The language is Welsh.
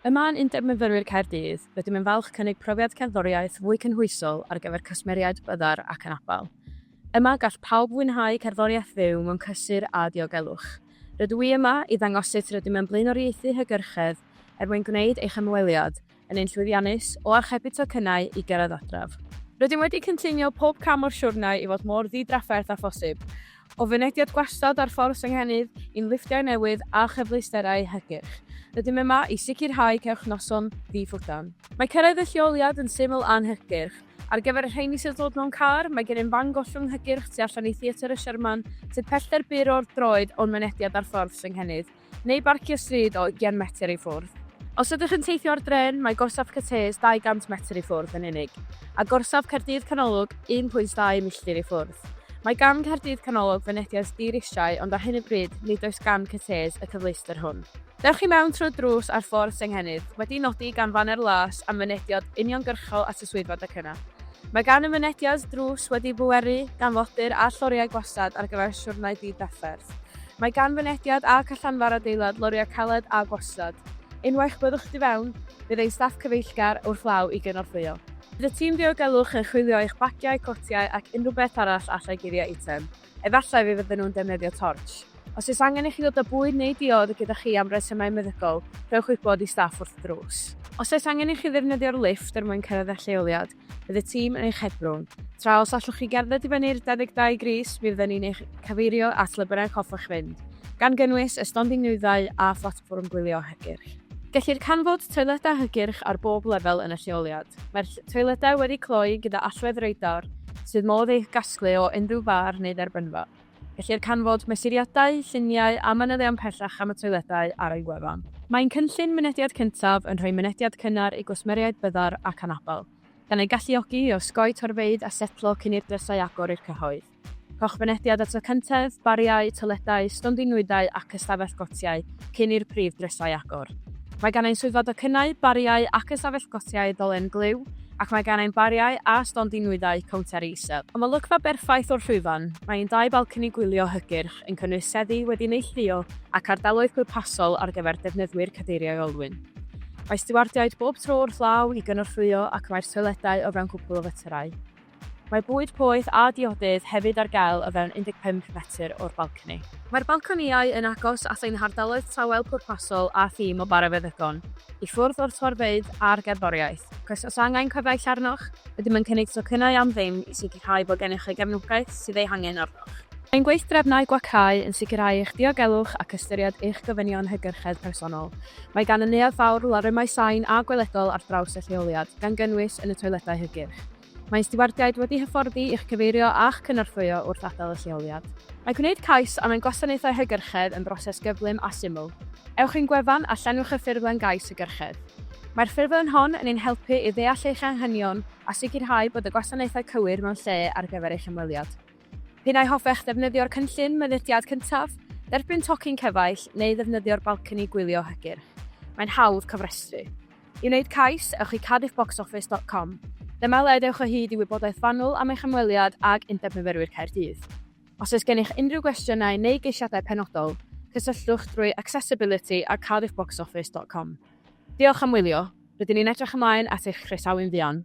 Yma yn Undeb Myfyrwyr Caerdydd, rydym yn falch cynnig profiad cerddoriaeth fwy cynhwysol ar gyfer cwsmeriaid byddar ac anabl. Yma gall pawb fwynhau cerddoriaeth fyw mewn cysur a diogelwch. Rydw i yma i ddangos sut rydym yn blaenoriaethu hygyrchedd er mwyn gwneud eich ymweliad yn un llwyddiannus, o archebu tocynnau i gyrraedd adref. Rydym wedi cynllunio pob cam o'r siwrnai i fod mor ddi-drafferth â phosib, o fynediad gwastad ar Ffordd Senghennydd i'n lifftiau newydd a chyfleusterau hygyrch. Rydym yma i sicrhau cewch noson ddi-ffwdan. Mae cyrraedd y lleoliad yn syml anhygyrch. Ar gyfer y rheini sydd dod mewn car, mae gennym fan gollwng hygyrch tu allan i Theatr y Sherman, sydd pellter byr o'r droed o'n mynediad ar Ffordd Senghennydd. neu barcio stryd o ugain metr i ffwrdd. Os ydych yn teithio ar drên, mae gorsaf Cathays 200 metr i ffwrdd yn unig, a gorsaf Caerdydd Canolog 1.2 milltir i ffwrdd. Mae gan Caerdydd Canolog fynediad di-risiau ond ar hyn o bryd nid oes gan Cathays y cyfleuster hwn. Dewch i mewn trwy'r drws ar Ffordd Senghennydd, wedi'i nodi gan faner las am fynediad uniongyrchol at y swyddfa docynnau. Mae gan y mynediad drws wedi'i bweru gan fodur a lloriau gwastad ar gyfer siwrnai di-drafferth. Mae gan fynediad ac allanfa'r adeilad loriau caled a gwastad. Unwaith byddwch tu fewn, bydd ein staff cyfeillgar wrth law i gynorthwyo. Bydd y tîm diogelwch yn chwilio eich bagiau, cotiau ac unrhyw beth arall allai guddio eitem. Efallai fe fydden nhw'n defnyddio torch. Os oes angen i chi ddod â bwyd neu diod gyda chi am resymau meddygol, rhowch wybod i staff wrth y drws. Os oes angen i chi ddefnyddio'r lifft er mwyn cyrraedd eich lleoliad, Bydd y tîm yn eich hebrwng. Tra os allwch chi gerdded i fyny'r 22 gris, mi fydden ni'n eich cyfeirio at le bynnag hoffech fynd, gan gynnwys y stondin nwyddau a phlatfform gwylio hygyrch. Gellir canfod toiledau hygyrch ar bob lefel yn y lleoliad. Mae'r toiledau wedi cloi gyda allwedd reidor sydd modd eu gasglu o unrhyw far neu dderbynfa. Gellir canfod mesuriadau, lluniau a manylion pellach am y toiledau ar ein gwefan. Mae ein cynllun Mynediad Cyntaf yn rhoi mynediad cynnar i gwsmeriaid byddar ac anabl, gan eu galluogi i osgoi torfeydd a setlo cyn i'r drysau agor i'r cyhoedd. Rhowch fynediad at y cyntedd, bariau, toiledau, stondin nwyddau ac ystafell gotiau cyn i'r prif drysau agor. Mae gan ein swyddfa docynnau, bariau ac ystafell gotiau ddolen glyw, ac mae gan ein bariau a stondin nwyddau cownteri isel. Am olygfa berffaith o'r llwyfan, mae ein dau balcony gwylio hygyrch yn cynnwys seddi wedi neilltuo ac ardaloedd pwrpasol ar gyfer defnyddwyr cadeiriau olwyn. Mae stiwardiaid bob tro wrth law i gynorthwyo ac mae'r toiledau o fewn cwpl o fetrau. Mae bwyd poeth a diodydd hefyd ar gael o fewn 15 metr o'r balcony. Mae'r balconïau yn agos at ein hardaloedd tawel pwrpasol a thîm o barafeddygon, i ffwrdd o'r torfeydd a'r gerddoriaeth, ac os oes angen cyfaill arnoch, rydym yn cynnig tocynnau am ddim i sicrhau bod gennych y gefnogaeth sydd ei hangen arnoch. Ein gweithdrefnau gwacáu yn sicrhau eich diogelwch ac ystyried eich gofynion hygyrchedd personol. Mae gan y Neuadd Fawr larymau sain a gweledol ar draws y lleoliad, gan gynnwys yn y toiledau hygyrch. Mae ein stiwardiaid wedi hyfforddi i'ch cyfeirio a'ch cynorthwyo wrth adael y lleoliad. Mae gwneud cais am ein gwasanaethau hygyrchedd yn broses gyflym a syml. Ewch i'n gwefan a llenwch y ffurflen gais hygyrchedd. Mae'r ffurflen hon yn ein helpu i ddeall eich anghenion a sicrhau bod y gwasanaethau cywir mewn lle ar gyfer eich ymweliad. P'un ai hoffech ddefnyddio'r cynllun mynediad cyntaf, derbyn tocyn cyfaill neu ddefnyddio'r balcony gwylio hygyrch, mae'n hawdd cofrestru. I wneud cais, ewch i cardiffboxoffice dot com. Dyma le dewch o hyd i wybodaeth fanwl am eich ymweliad ag Undeb Myfyrwyr Caerdydd. Os oes gennych unrhyw gwestiynau neu geisiadau penodol, cysylltwch drwy accessibility at cardiffboxoffice dot com. Diolch am wylio. Rydyn ni'n edrych ymlaen at eich croesawu'n fuan.